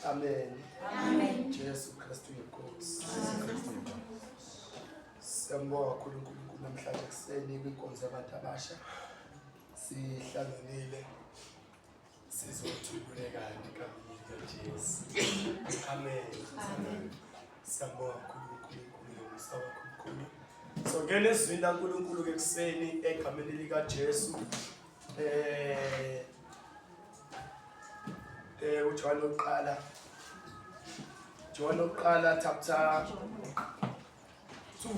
Amen. Amen. Jesu Kristu inkosi. Siyambonga kakhulu uNkulunkulu namhlanje ekuseni kwinkonzo yabantu abasha. Sihlanganile sizothululekana egameni likaJesu. Amen. Amen. Siyambonga kakhulu uNkulunkulu ngomusa wakhe omkhulu. So ngena ezwini laNkulunkulu ke ekuseni egameni likaJesu. Eh eh uJohn oqala John oqala chapter 2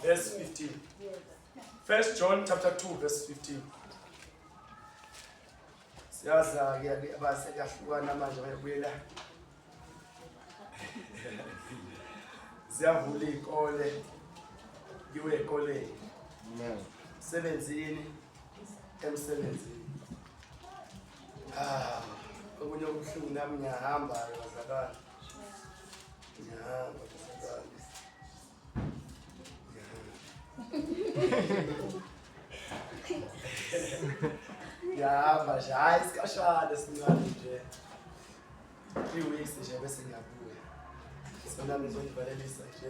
verse 15. First John chapter 2 verse 15. Siyaza ke abasekahlukana manje bayabuyela. Ziyavula izikole. Kuyiwe ezikoleni. Amen. Emsebenzini emsebenzini. Ah, okunye okubuhlungu nami ngiyahamba bazalwane. Ngiyahamba bazalwane. Ngiyahamba nje, hhayi isikhashana esincane nje. 3 weeks nje bese ngiyabuya. So nami ngizonivalelisa nje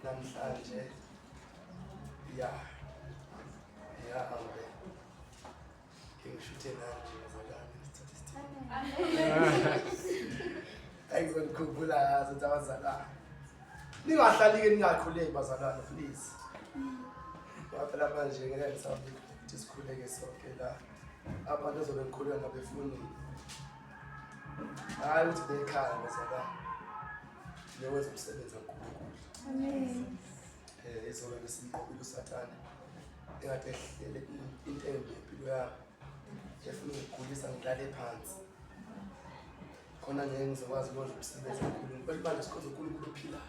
namhlanje. Ya. Ngiyahambe. Ngishuthe nami nje bazalwane sithathe isithembu. Engizokukhumbula ngazo ukuthi abazalwane. Ningahlali-ke ningakhuleki bazalwane please. Ngoba phela manje ngeke ngisabikho ukuthi sikhuleke sonke la. Abantu ezobe ngikhuleka nabo efonini. Hayi ukuthi bekhaya bazalwane. Niyowenza umsebenzi kaNkulunkulu. Amen. Eh izobe besimqobile uSathane. Engathi ehlele into embi empilo yami. Efuna ukugulisa ngilale phansi. Khona ngeke ngizokwazi ukwenza umsebenzi kaNkulunkulu. Kodwa manje sikhonza uNkulunkulu ophilayo.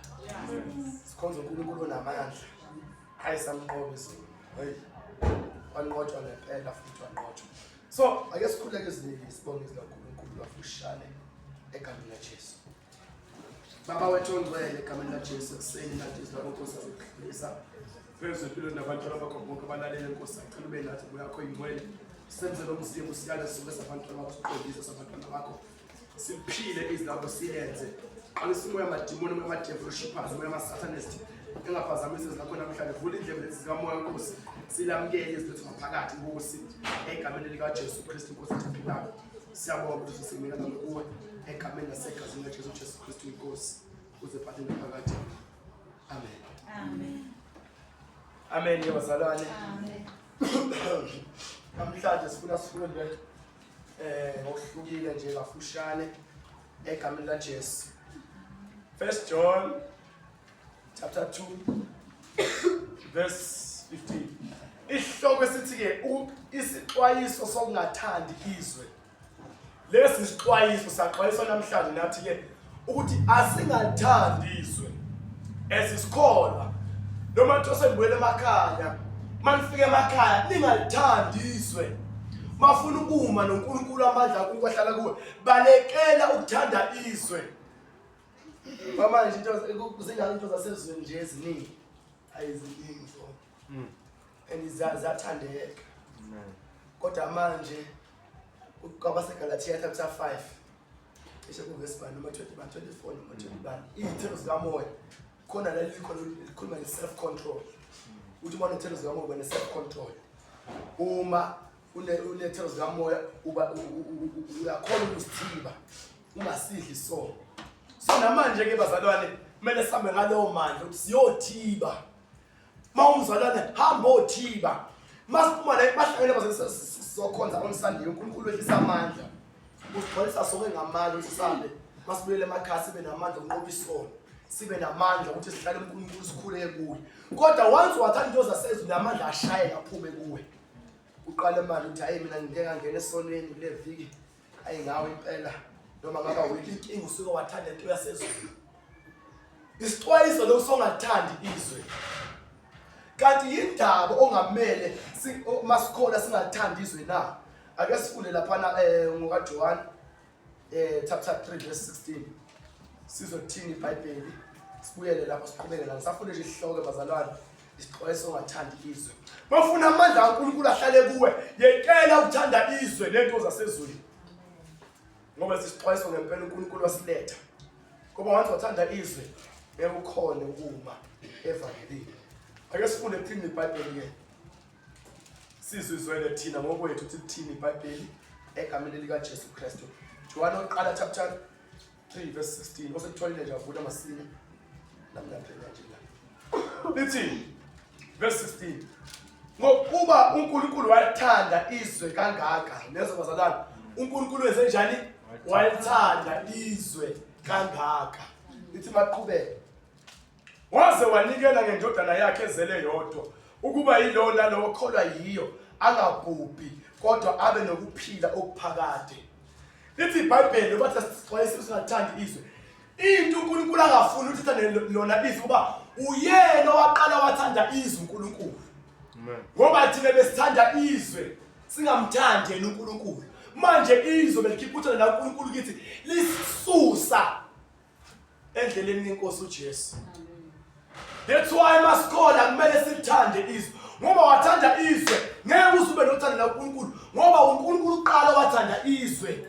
Sikhonza uNkulunkulu onamandla. Hayi samnqoba izulu. Hey. Wanqotshwa ngempela futhi wanqotshwa. So ake sikhuleke iziniki sibonge izwi laNkulunkulu kafushane egameni laJesu. Baba wethu ongcwele egameni laJesu ekuseni nathi izwi lakho Nkosi azokudlulisa phezu empilweni nabantwana bakho bonke abalalele Nkosi acela ube nathi umoya wakho ingcwele senze lo mzimba usiyale sonke sabantwana bakho siqondise sabantwana bakho siphile izwi lakho silenze qalisa umoya amadimoni umoya amadevil worshippers umoya ama-satanist engaphazamisi izwi lakho namhlanje vula indlebe lezi zikamoya Nkosi silamukele izwi lethu ngaphakathi Nkosi egameni likaJesu Kristu Nkosi ethu ephilayo Siyabonga ukuthi sinikela kuwe egameni nasegazini laJesu Jesu Kristu inkosi uze phathe phakathi. Amen. Amen. Amen ke bazalwane. Amen. Namhlanje sifuna sifunde eh ngokuhlukile nje kafushane egameni laJesu. First John chapter 2 verse 15 isihloko esithi ke isixwayiso sokungathandi izwe lesi sixwayiso saxwayiswa namhlanje nathi ke ukuthi asingathandi izwe esisikholwa noma kuthiwa senibuyele emakhaya manifika emakhaya ningalithandi izwe mafuna ukuma noNkulunkulu amandla kaNkulunkulu ahlala kuwe balekela ukuthanda izwe Mama nje into zingaka into zasezweni nje eziningi ayiziningi so. And ziyathandeka. Kodwa manje kwabaseGalatia chapter 5 cishe kuvesi bani noma 20 bani 24 noma 20 bani iy'thelo zikamoya khona la likhona likhuluma nge-self control uthi uma unethelo zikamoya uba ne-self control uma unethelo zikamoya uba uyakhona ukuzithiba ungasidli isono so namanje ke bazalwane kumele sihambe ngalowo mandla ukuthi siyothiba uma umzalwane hamba othiba masiphuma la bahlangene bazalwane sizokhonza on Sunday uNkulunkulu wehlisa amandla usigcwalisa sonke ngamandla ukuthi sihambe masibuyele emakhaya sibe namandla okunqoba isono sibe namandla ukuthi sihlale uNkulunkulu sikhuleke kuye kodwa once wathanda into zasezulu amandla ashayeka aphume kuwe uqale manje ukuthi hayi mina ngike ngangena esonweni kule viki ayi ngawe impela noma ngaba wiphi inkinga usuke wathanda into yasezulu isixwayiso lokhu songathandi izwe kanti yindaba ongamele masikhola singathandi izwe na ake sifunde laphana eh ngokaJohn eh chapter 3 verse 16 sizothini iBhayibheli sibuyele lapho siqhubeke la ngisafuna nje isihloko bazalwane isixwayiso ongathandi izwe bafuna amandla kaNkulunkulu ahlale kuwe yekela ukuthanda izwe lento zasezulwini. Ngoba sisixwayiso ngempela uNkulunkulu wasiletha. Ngoba once wathanda izwe ngeke ukhone ukuma evangelini. Ake sifunde thini iBhayibheli ke. Sizizwele thina ngokwethu ukuthi lithini iBhayibheli egameni likaJesu Kristu. Johane oqala chapter 3 verse 16 osekutholile nje avula masinya. Nami ngiyaphenya nje la. Lithi verse 16 ngokuba uNkulunkulu walithanda izwe kangaka nezwe bazalwane uNkulunkulu wenze njani walithanda izwe kangaka lithi maqhubeke waze wanikela ngendodana yakhe ezele yodwa ukuba yilowo nalowo okholwa yiyo angabhubhi kodwa abe nokuphila okuphakade lithi iBhayibheli bathi sixwayise singathandi izwe into uNkulunkulu angafuni ukuthi ithande lona izwi ngoba uyena owaqala wathanda izwi uNkulunkulu ngoba thina besithanda izwe singamthandi yena uNkulunkulu manje izwe belikhipha uthando laNkulunkulu kithi lisusa endleleni yenkosi uJesu That's why masikhola kumele silithande izwe ngoba wathanda izwe ngeke uze ube nothando laNkulunkulu ngoba uNkulunkulu uqala wathanda izwe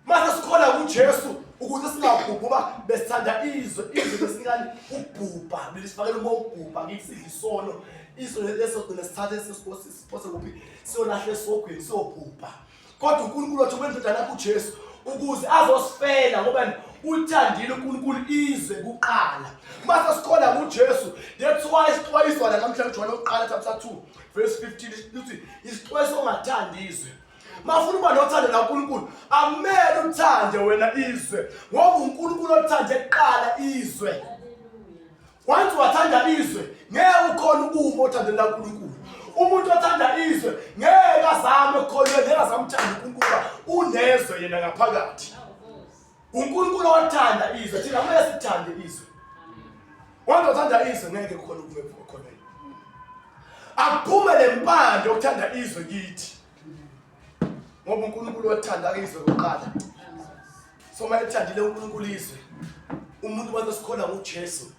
Mase sikhola kuJesu ukuze singabhubhi ngoba besithanda izwe izwe besinikani ukubhubha belisifakela uma ukubhubha ngithi sidla isono izwe lesogcina sithathe siphose kuphi siyolahla esogwini siyobhubha kodwa uNkulunkulu wathi wendodana yakhe uJesu ukuze azosifela ngoba uthandile uNkulunkulu izwe kuqala mase sikhola kuJesu that's why sixwayiswa la namhlanje uJohane oqala chapter 2 verse 15 lithi isixwayiso ongathandi izwe Mafuna uba nothando laNkulunkulu, amele uthande wena izwe ngoba uNkulunkulu othande kuqala izwe. Once wathanda izwe, ngeke ukhona ukuma othandweni laNkulunkulu. Umuntu othanda izwe ngeke azame ukukholwa, ngeke azame ukuthanda uNkulunkulu, unezwe yena ngaphakathi. uNkulunkulu othanda izwe, thina kumele sithande izwe. Once wathanda izwe ngeke kukhona ukume khona. Akuphume lempande yokuthanda izwe kithi. Ngoba uNkulunkulu wathanda izwe kuqala. So uma ethandile uNkulunkulu izwe, umuntu waze sikhola nguJesu.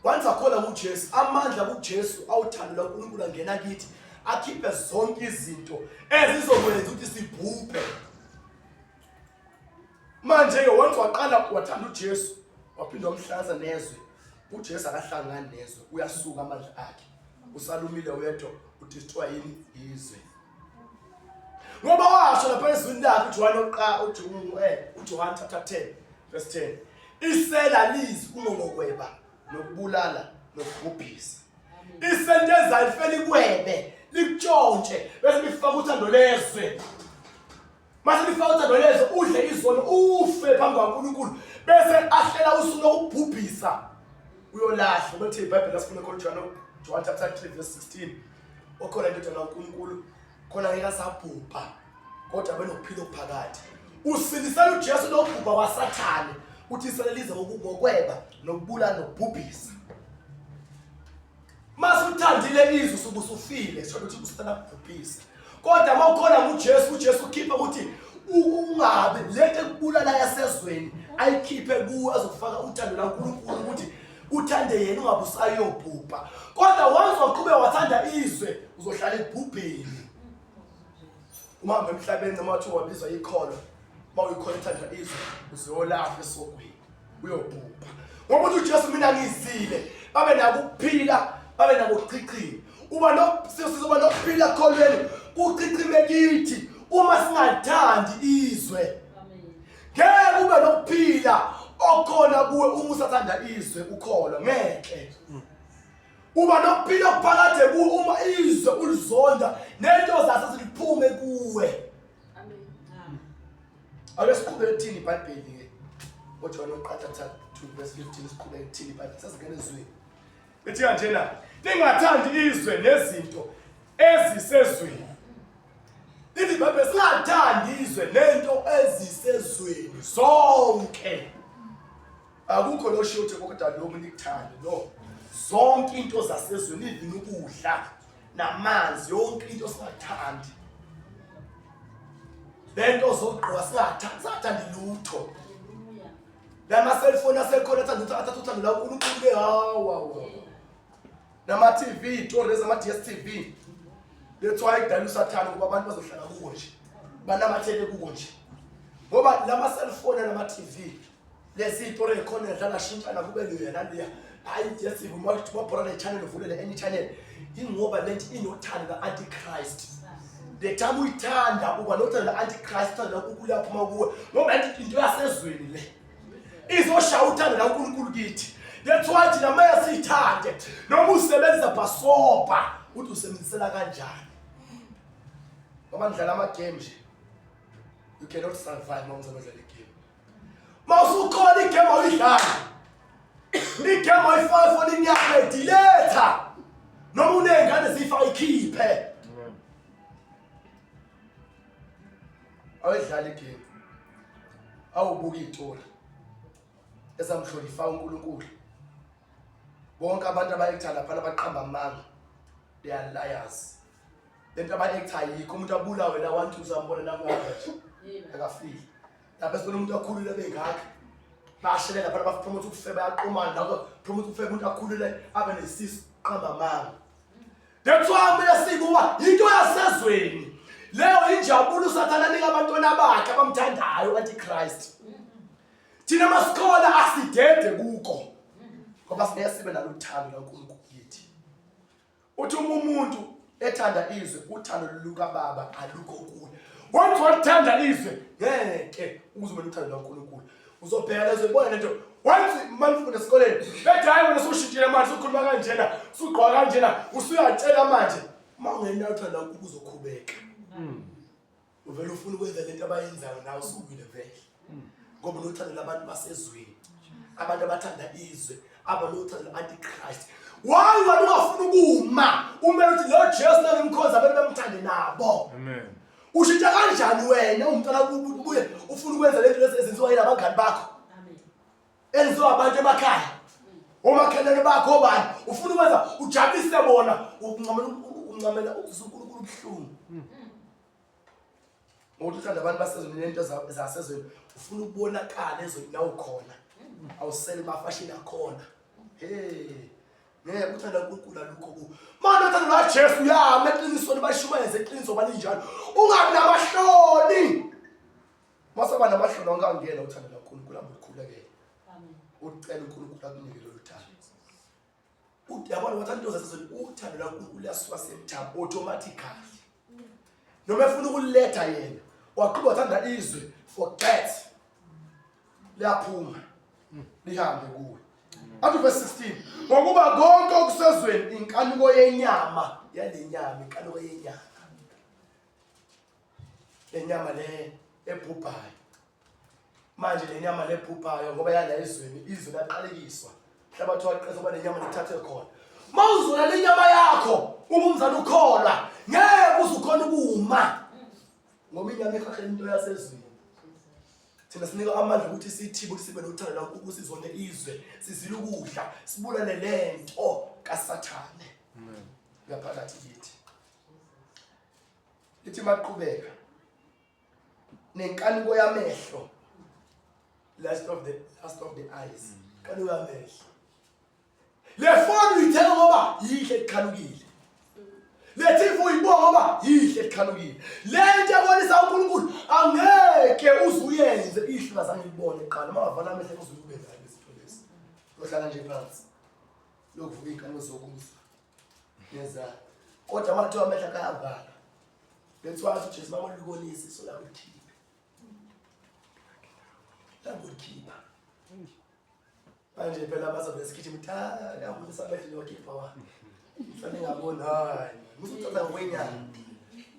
Once akhola kuJesu, amandla kuJesu awuthando laNkulunkulu angena kithi, akhiphe zonke izinto ezizokwenza ukuthi sibhubhe. Manje ke once waqala wathanda uJesu, waphinde wamhlanza nezwe. uJesu akahlangani nezwe, uyasuka amandla akhe. Usalumile wedwa udestroy yini izwe. Ngoba washo lapha ezwini lakhe uJohane oqa uJohane chapter 10 verse 10. Isela lizi kungokweba nokubulala nokubhubhisa. Isenteza lifela ikwebe likutshontshe bese lifaka uthando lezwe. Mase lifaka uthando lezwe udle izono ufe phambi kwaNkulunkulu bese ahlela usuku lokubhubhisa uyolahla bethi iBhayibheli asifuna khona uJohane John chapter 3 verse 16 okhona indodana kaNkulunkulu khona ngeke asabhubha kodwa benokuphila okuphakade usindisela uJesu lokubhubha kwaSathane uthi iselelize ngokweba nokubulala nokubhubhisa Mase uthandile izwi usuke usufile sho ukuthi uSathane akubhubhise. Kodwa uma ukhona kuJesu, uJesu ukhipha ukuthi ungabe lento ekubulala yasezweni ayikhiphe kuwe azokufaka uthando laNkulunkulu ukuthi uthande yena ungabe usayobhubha. Kodwa once waqhubeka wathanda izwe uzohlala ebhubheni. Uma uhamba emhlabeni noma wathiwa wabizwa ikholwa, uma uyikholwa ethanda izwe uzolahla esogwini. Uyobhubha. Ngoba uthi uJesu mina ngizile babe nako ukuphila babe nako ukuchichima. Uba no sizoba nokuphila kholweni kuchichime kithi uma singalithandi izwe. Ngeke ube nokuphila okhona kuwe uma usathanda izwe ukholwa ngeke. Uba nokuphila okuphakade kuwe uma izwe ulizonda nento zase ziliphume kuwe. Ake siqhubeke thini iBhayibheli ke. OJohane oqala chapter 2 verse 15 siqhubeke thini iBhayibheli sesingena ezweni. Lithi kanjena, ningathandi izwe nezinto ezisezweni. Lithi iBhayibheli singathandi izwe nento ezisezweni zonke. Akukho lo shiwo ukuthi kodwa lo muntu ikuthande no. Zonke into zasezweni even ukudla namanzi yonke into singathandi. Lento zogqoka singathandi singathandi lutho. Lama cellphone asekhona athanda ukuthi athatha uthando la uNkulunkulu ke hawa wa. Nama TV, itori lezi ama DStv. That's why kudala usathane kuba abantu bazohlala kuwo nje. Banamathele kuko nje. Ngoba lama cellphone nama TV lezi itori ekhona dlala shintshana kube leya naleya. Hayi DStv uma ubhora le channel uvule le any channel. Ingoba lento inothando la antichrist. The time uyithanda uba nothando la antichrist uthando uNkulunkulu uyaphuma kuwe. Ngoba lento into yasezweni le. Izoshaya uthando la uNkulunkulu kithi. That's why thina mele siyithande. Noma usebenzisa bhasobha uthi usebenzisela kanjani. Ngoba nidlala ama game nje. You cannot survive uma uzodlala igame. Uma usukhona igame awuyidlali. Igame awuyifaka efonini yakho ediletha. Noma uney'ngane ziyifaka ikhiphe. Awuyidlali igame. Awubuka iy'tori ezamhlonifa uNkulunkulu. Bonke abantu abayi-actor laphana baqamba amanga. They are liars. Lento aba-actor ayikho umuntu abulawe la 1 2 sambona namhlanje nje. Akafile. Lapha sibona umuntu akhulule bengaka. Bashelela lapha bapromote ukufeba yaqomana lapho promote ukufeba umuntu akhulule abe nesisu qamba amanga. That's why kumele sibuka into yasezweni. Leyo injabulo uSathane anika abantwana bakhe abamthandayo antichrist. Thina masikhola asidede kuko. Ngoba singeke sibe nalo uthando laNkulunkulu kithi. Uthi uma umuntu ethanda izwe uthando lukababa alukho kuye. Once wathanda izwe ngeke uze ube nothando lukaNkulunkulu. Uzobheka lezo ibona lento once manifunda esikoleni bethi hayi wena usushintshile manje usukhuluma kanjena usugqoka kanjena usuyatshela manje uma ungenalo uthando lukaNkulunkulu uzokhubeka. Uvele ufuna ukwenza lento abayenzayo nawe usuwile vele. Ngoba unothando labantu basezweni. Abantu abathanda izwe, abanothando antichrist. Why wena ungafuni ukuma? Umele uthi lo Jesu nangimkhonza abantu bamthande nabo. Amen. Ushintsha kanjani wena umntwana ubuye ufuna ukwenza lento lezi ezenziwa yila bangani bakho? Amen. Enziwa abantu emakhaya. Omakhelwane bakho obani? Ufuna ukwenza ujabulise bona, uncamela uncamela ukuzwa uNkulunkulu ubuhlungu. Ngokuthi uthanda abantu basezweni nento zasezweni ufuna ukubonakala ezweni la ukhona. Awusele mafashini akhona. Hey. Ngeke uthanda uNkulunkulu alukho ku. Manje uthanda la Jesu uyama eqinisweni bashumayeze iqiniso balinjalo. Ungabi namahloni. Masaba namahloni awungangena uthanda la uNkulunkulu abukhulekele. Amen. Ucela uNkulunkulu akunike lolu thando. Uthi yabona wathanda into zasezweni uthando la uNkulunkulu luyasuka semthamo automatically. Noma efuna ukuletha yena waqhuba wathanda izwe forget. Liyaphuma. Lihambe kuwe. Athi verse 16 ngokuba konke okusezweni inkanuko yenyama yalenyama inkanuko yenyama. Lenyama le ebhubhayo. Manje le nyama lebhubhayo ngoba yala ezweni izwe laqalekiswa. Mhlaba thiwa qesa uba lenyama lithathe khona. Mawuzona le nyama yakho uma umzali ukholwa ngeke uze ukhona ukuma. Ngoba inyama ihahela into yasezweni. Thina sinika amandla ukuthi sithibe ukuthi sibe nothando la ukuthi sizone izwe, sizile ukudla, sibulale lento kaSathane. Ngaphakathi kithi. Lithi maqhubeka. Nenkanuko yamehlo. Last of the last of the eyes. Nkanuko yamehlo. Le phone uyithenga ngoba yihle ekhanukile. Le TV uyibuka ngoba yihle ekhanukile. Le nto ebonisa uNkulunkulu angeke uze uyenze ihlo azange libone kuqala. Uma wavala amehlo uze ube nayo izinto lezi. Uyohlala nje phansi. Lokuvuka iy'nkanuko zokuzwa. Yeza. Kodwa uma kuthiwa amehlo akayavala. That's why uJesu makulibonisa iso lakho likhiphe. Lakho likhipha. Manje phela bazobe sikhipha ukuthi ah yabonisa amehlo liyokhipha wa. Mhlawumbe ngabona hayi. Musuthatha ngokwenyama.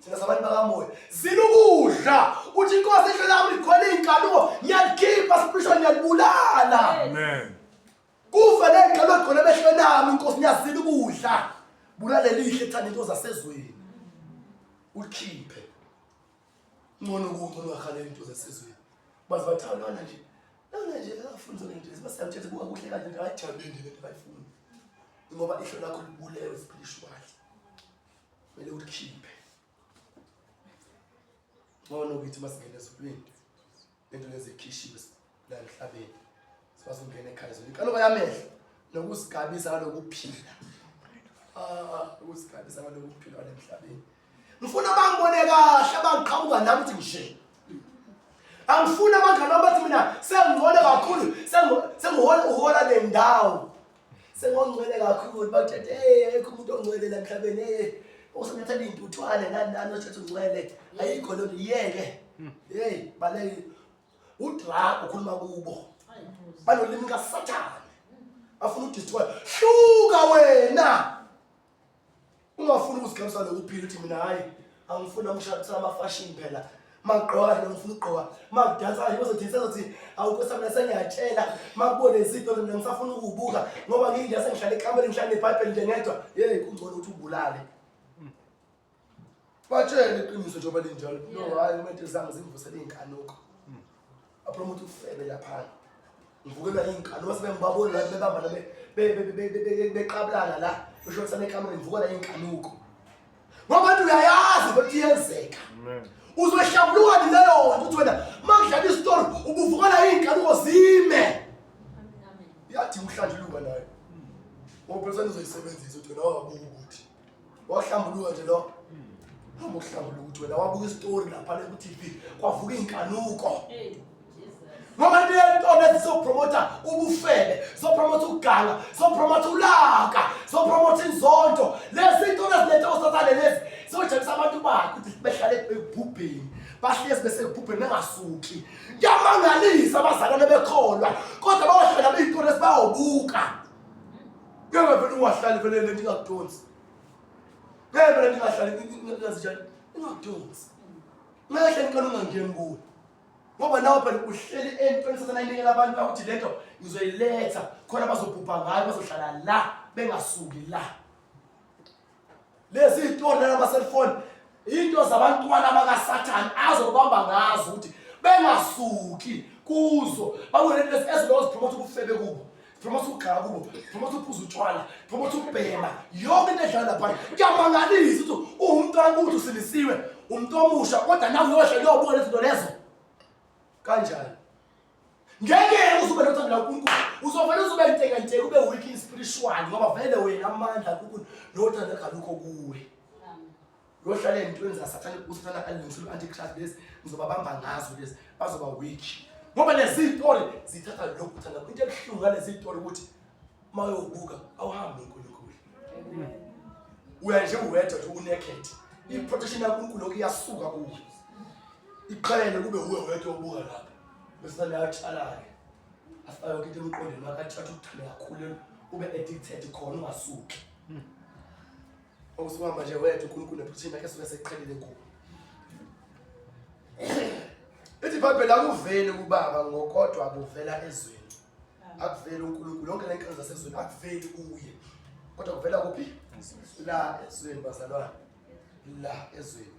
Thina sabantu bakamoya. Zila ukudla. Uthi inkosi ihlo lami ligcwele iy'nkanuko. Ngiyalikhipha spiritual ngiyalibulala. Amen. Kufa ney'nkanuko egcwele emehlweni ami inkosi ngiyazila ukudla. Bulale lihle thanda into zasezweni. Ulikhiphe. Ngcono kungcono ungahaleli into zasezweni. Baze bathi lona nje. Lona nje akafuni zona into lezi basiyamthethe buka kuhle kanje nje ayijabulile nje lento bayifuni. Ngoba ihlo lakho libulewe spiritually. Kumele ulikhiphe. Ngcono ukuthi masingene ezulwini. Lento lezi ikhishiwe la emhlabeni. Sikwazi ukungena ekhaya ezulwini. Inkanuko yamehlo nokusigabisa ngalokuphila. Ah, ukusigabisa ngalokuphila kwale emhlabeni. Ngifuna bangibone kahle abangiqhamuka nami ukuthi ngishe. Angifuni abangani bami bathi mina sengingcole kakhulu, sengihola uhola le ndawo. Sengongcwele kakhulu bathethe hey ayikho umuntu ongcwele la emhlabeni hey usenyathela iy'ntuthwane nani nani othethe ungcwele ayikho loo nto yeke. Hey baleke udrago ukhuluma kubo. Banolimi kaSathane. Afuna udestroy. Hluka wena. Ungafuni ukuzigabisa lokuphila uthi mina hayi angifuni umshado ama-fashion phela magqoka nje ngifuna ukugqoka makudansa nje bazothi sezothi awukosa mina sengiyatshela makubone izinto mina ngisafuna ukubuka ngoba nginje sengihlala ekamereni ngihlala nebhayibheli nje ngedwa yeyi kungcono ukuthi ubulale batshele iqiniso njengoba linjalo no hayi umuntu zange zimvusele iy'nkanuko apromote ufebe laphana ngivukelwa iy'nkani uma sebengibabona la bebambana beqabulana la beshonisana ekamereni ngivukelwa iy'nkanuko ngoba nto uyayazi ukuthi iyenzeka uzohlambuluka leyo nto ukuthi wena uma kudlala isitori ubuvukela iy'nkanuko zime iyadinga ukuhlanjuluka nayo ngoba phela uzoyisebenzisa ukuthi wena wabuka ukuthi wahlambuluka nje lo hamba ukuhlambuluka ukuthi wena wabuka isitori lapha le ku-tv kwavuka iy'nkanuko ngoba into yentombi ezizopromotha ubufebe zopromotha ukuganga zopromotha ulaka zopromotha inzondo lezi nto ezilethe usathane lezi zojabulisa abantu bakhe ukuthi behlale ekubhubheni bahlezi besekubhubheni bengasuki kuyamangalisa abazalwane bekholwa kodwa bayohlala beyinto lezi bayobuka Ngeke vele ungahlali vele lento ingakudonsi. Ngeke vele ningahlali ningazi njani ingakudonsi. Ngeke ngicela ungangeni kuwe. Ngoba nawe phela uhleli entweni sathana inikela abantu ukuthi lento ngizoyiletha khona bazobhubha ngayo bazohlala la bengasuki la. Lezi iy'tori nalama-cellphone into zabantwana bakasathane azobamba ngazo ukuthi bengasuki kuzo babone lezi ezilowo zipromotha ubufebe kubo promote ukugxaka kubo promote ukuphuza utshwala promote ukubhema yonke into edlala laphana kuyamangalisa ukuthi uwumntwana ukuthi usilisiwe umuntu omusha kodwa nawe uyohle uyobuka lezi zinto lezo kanjani ngeke uzube nothando laNkulunkulu uzovele uzube ntekanteke ube weak in spiritual ngoba vele wena amandla kaNkulunkulu nothando kalukho kuwe uyohlala ey'ntweni zasathane usathane alungisela u-antichrist lezi ngizobabamba ngazo lezi bazoba weak ngoba lezi iy'tori zithatha lokhu uthanda into ebuhlungu ngalezi iy'tori ukuthi uma uyobuka awuhambi noNkulunkulu uya nje uwedwa nje unaked i-protection yaNkulunkulu lokhu iyasuka kuwe iqhele kube uwe wedwa obuka lapha bese nayatshala-ke afake yonke into emqondweni wakhe athathe uthande kakhulu ube addicted khona ungasuki okusuhamba nje wedwa uNkulunkulu neprotection yakhe esuke seqhelile kuwe ithi ibhayibheli akuveli kubaba ngokodwa kuvela ezweni akuveli uNkulunkulu yonke le nkani zasezweni akuveli kuye kodwa kuvela kuphi la ezweni bazalwane la ezweni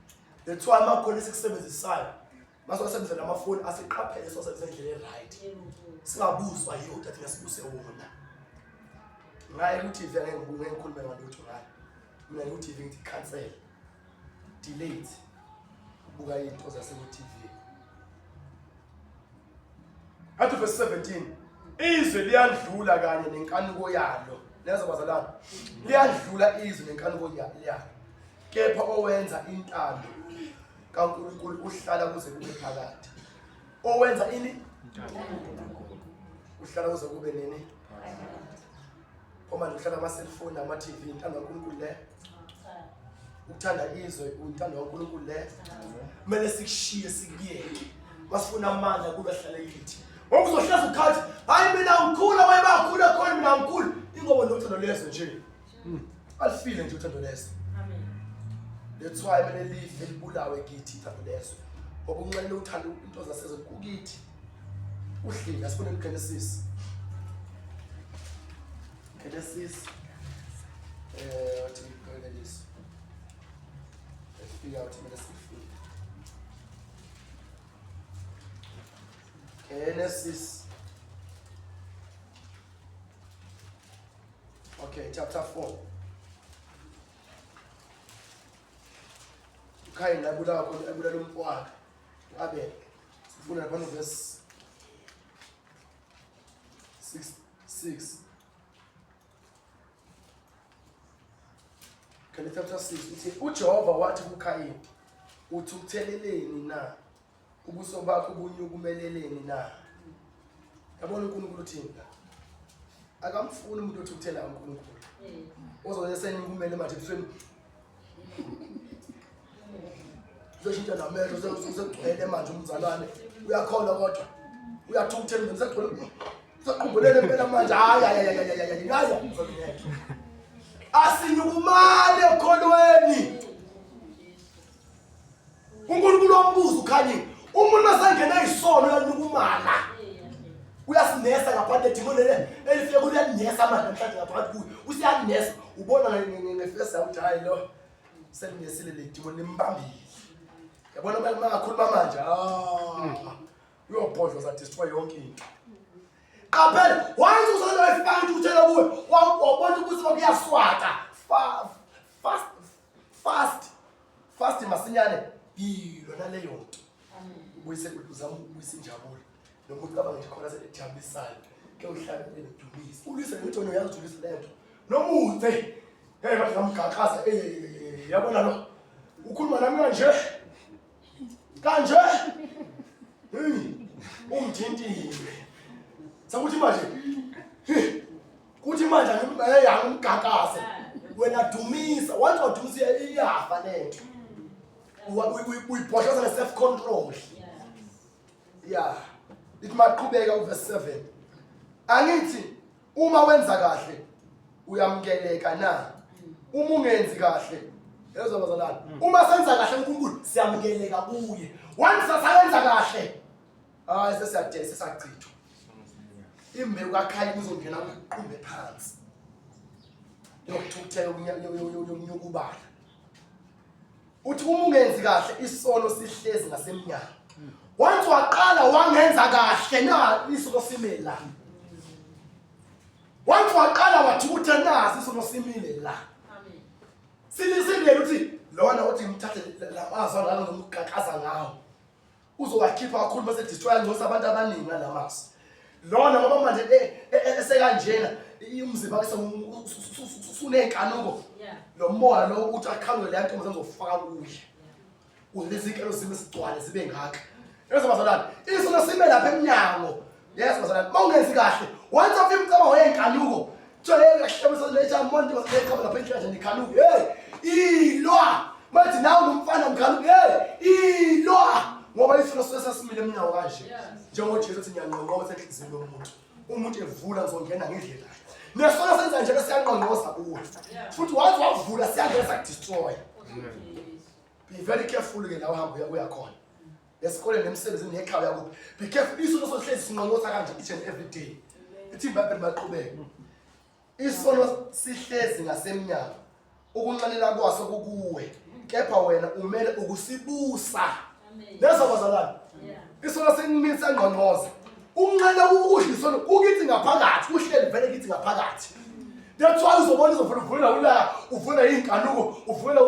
that's why amakhona esikusebenzisayo masewasebenzisa lamafoni asiqaphele siwasebenzisa ngendlela e-right singabuzwa yiwo ukuthi thina sibuse wona ngaye ku-tv angeke ngikhulume ngalutho ngayo mina ngiku-tv ngithi cancel delete ubuka iy'nto zaseku-tv Athi verse 17 izwe liyadlula kanye nenkanuko yalo. Lezo bazalwane. Liyadlula izwe nenkanuko yalo. Kepha owenza intando kaNkulunkulu uhlala kuze kube phakade. Owenza ini? Uhlala kuze kube nini? Uma nje uhlala ama-cellphone nama-TV intando kaNkulunkulu le. Ukuthanda izwe intando kaNkulunkulu le. Kumele sikushiye sikuyeke. Masifuna amandla kuba sihlale kithi. Ngoba uzohlezi ukhathi, hayi mina ngikhula waye bakhula khona mina ngikhula. Ingoba nothando lezwe nje. Alifile nje uthando lezwe. Amen. That's why kumele life libulawe kithi uthando lezwe. Ngoba unxele uthando into zasezweni kukithi. Uhleli asifune Genesis. Genesis uthi Genesis. Efika uthi kumele sifunde. Genesis. Okay, chapter 4. uKhayini abulawa khona abulala umfowakhe u-Abel. Sifuna lapha no verse 6 6. Galatians chapter 6 uthi uJehova wathi kuKhayini uthukutheleleni na ubuso bakho bunyukumeleleni na yabona uNkulunkulu uthini la akamfuni umuntu othukuthelayo uNkulunkulu ozobe senyukumele manje ebusweni uzoshintsha namehlo sekugcwele manje umzalwane uyakholwa kodwa uyathukuthela sekugcwele sequmbulele impela manje hayi hayi hayi hayi hayi hayi asinyukumane ekholweni uNkulunkulu wambuza ukhanyile umuntu masangena isono uyanyukumala uyasinesa ngaphandle edimoni leli elifike kuliyanesa manje namhlanje ngaphakathi kuyo usiyanesa ubona ngefesi yakho ukuthi hayi lo selinesile le dimoni limbambile yabona uma mangakhuluma manje ah uyobhodloza destroy yonke into qaphela once uzona wayifaka intukuthelo kuwe wabona ukuthi kwakuyaswata fast fast fast masinyane yilwa naleyo nto ubuyise uzama ukubuyisa injabulo noma ucabanga nje khona sekujabulisayo ke uhlale udumise ulwise ngithi wena uyazi ulwise lento noma uthe hey bathi ngamgaqaza eh yabona lo ukhuluma nami kanje kanje hey ungithintile sakuthi manje kuthi manje hey angimgaqaze wena dumisa once wadumisa iyafa lento uyibhodloza nge-self control ya ithi maqhubeka uverse 7 angithi uma wenza kahle uyamkeleka na uma ungenzi kahle yezwa bazalwane uma senza kahle uNkulunkulu siyamukeleka kuye once sayenza kahle hayi sesiyadesa sesachithwa imbewu kaKhayini izongena kuqumbe phansi yokuthukuthela yokunyukubala uthi uma ungenzi kahle isono sihlezi ngasemnyango once waqala wangenza kahle na isono simile la once waqala wathukutha nasi isono simile la silisindele ukuthi lona uthi ngithathe lamazwi angaka ngomgaqaza ngawo uzowakhipha kakhulu bese destroy ngcosa abantu abaningi ngalamazwi lona ngoba manje e, e, e, esekanjena umzimba wakhe usuney'nkanuko lo moya lo uthi aqhamuke leya ntombazane ngizofaka kuye ukuze lezi iy'nkelo zime zigcwale zibe ngaka yezo bazalwane isono sime lapha emnyango yes bazalwane uma ungenzi kahle once afika umcabango yey'nkanuko lapha endlini nikhanuke hey ilwa mathi nawe ngumfana mkhanuke hey ilwa ngoba isono sesimile emnyango kanje njengoJesu ethi ngiyanqonqotha enhliziyweni yomuntu umuntu evula ngizongena ngidle naye nesono senza njalo siyanqonqoza kuwe futhi waze wavula siyangena sakudestroy be very careful ke la uhamba uya khona esikoleni nemsebenzini nekhaya uyakuphi be careful isono sohlezi sinqonqotha kanje each and every day ithi ibhayibheli maqhubeke Isono sihlezi ngasemnyango, ukunxanela kwaso kukuwe, kepha wena umele ukusibusa. Lezo bazalwane. Isono sinimisa ngqongqoza. Ukunxanela ukudla isono kukithi ngaphakathi, kuhleli vele kithi ngaphakathi. That's why uzobona uzovula uvula ulaka, uvula inkanuko, uvula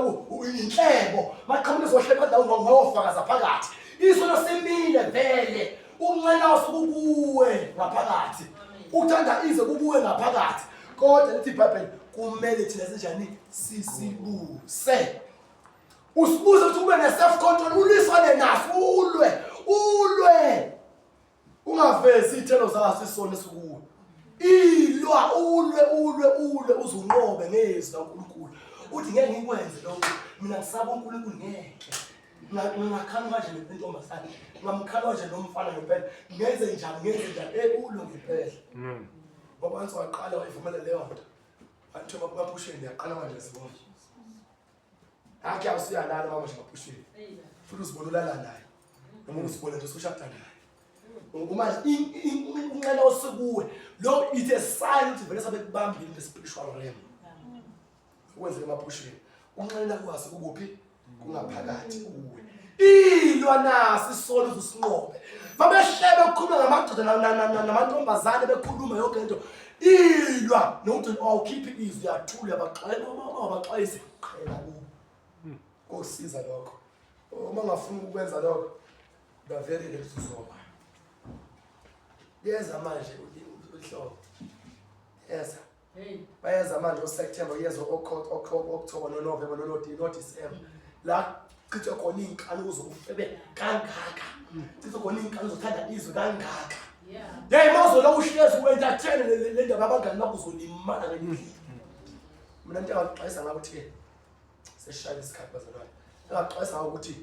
inhlebo. Maqhamuka izohleba la ungawofakaza phakathi. Isono simile vele. Ukunxanela kwaso kukuwe ngaphakathi. Uthanda ize kukuwe ngaphakathi. Kodwa lithi iBhayibheli kumele thina sinjani sisibuse. Usibuze ukuthi ube ne-self control ulwisane naso ulwe ulwe ungavezi iy'thelo zaso isono esikuwe ilwa ulwe ulwe ulwe uze unqobe ngezwi kaNkulunkulu uthi ngeke ngikwenze lokho mina ngisaba uNkulunkulu ngeke Ngingakhala kanje nentombazane ngamkhala kanje nomfana ngempela ngenze njani ngenze njani eh ulo ngempela ngoba once waqala wayivumela leyo nto wathiwa maphusheni yaqala manje sibona akhe awusuyalala mama nje maphusheni futhi uzibona ulala naye noma uzibona nje usushada naye uma inqela osekuwe lo it's a sign ukuthi vele sabe kubambile in the spiritual realm Ukwenzeka emaphusheni. Ukunxanela kwaso kukuphi? Kungaphakathi kuwe. Ilwa naso isono uzusinqobe. Babehlebe ukukhuluma ngamadoda namantombazane bekhuluma yonke into. Ilwa nokuthi awukhiphi izwi uyathula uyabaxwayisa wabaxwayise qhela kubo. Kosiza lokho. Uma ungafuni ukwenza lokho, bavelile uzoba. Yeza manje uhlobo. Yeza. Bayeza manje oSeptember, kuyeza o-October noNovember noDisemba, la chithwe khona iy'nkani zobufebe kangaka, chithwe khona iy'nkani zothanda izwe kangaka. Yeyi, uma uzola uhlezi u-entertaine le ndaba yabangani bakho, uzolimala ngenye indlela. Mina into engakuxwayisa ngayo ukuthi-ke sesishayile isikhathi, bazalwane, engakuxwayisa ngayo ukuthi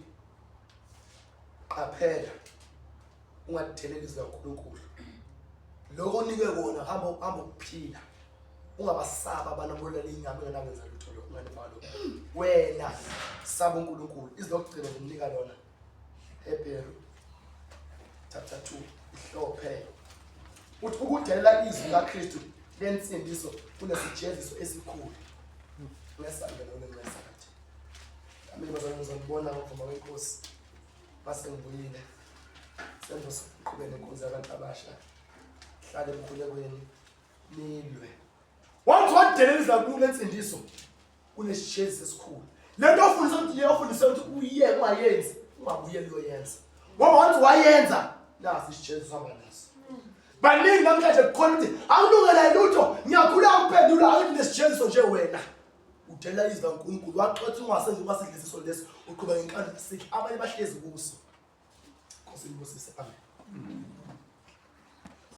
qaphela, ungatheleli izwi likaNkulunkulu. Lokho onikwe kona, hamba hamba ukuphila, ungabasaba abantu abolala inyama engenakwenza lutho lokho unganifaka lokho. Wena saba uNkulunkulu. Izwi lokugcina ngimnika lona, Hebheru chapter 2, ihlophe uthi ukudelela izwi likaKristu lensindiso kunesijeziso esikhulu. Ngesandla lona ngesakhathi. Amen bazalwane, ngizonibona ngokuvuma kweNkosi mase ngibuyile, senzo siqhubeke nenkonzo yabantu abasha. Hlale emkhulekweni, nilwe. Once wadelela izwi kaNkulunkulu lensindiso, kunesijezi esikhulu. Le nto ofundisa ukuthi le ofundisa ukuthi uye ungayenzi, ungabuyeli uyoyenza, ngoba once wayenza, nasi isijezi uhamba naso. Baningi namhlanje kukhona ukuthi akulungela lutho, ngiyakhula ukuphendula, angithi nesijeziso nje. Wena udela izwi kaNkulunkulu, waxotha ungasenzi, ungasidlisiso leso, uqhuba ngenkani sikhi abanye bahlezi kuso. Nkosi ibusise, amen.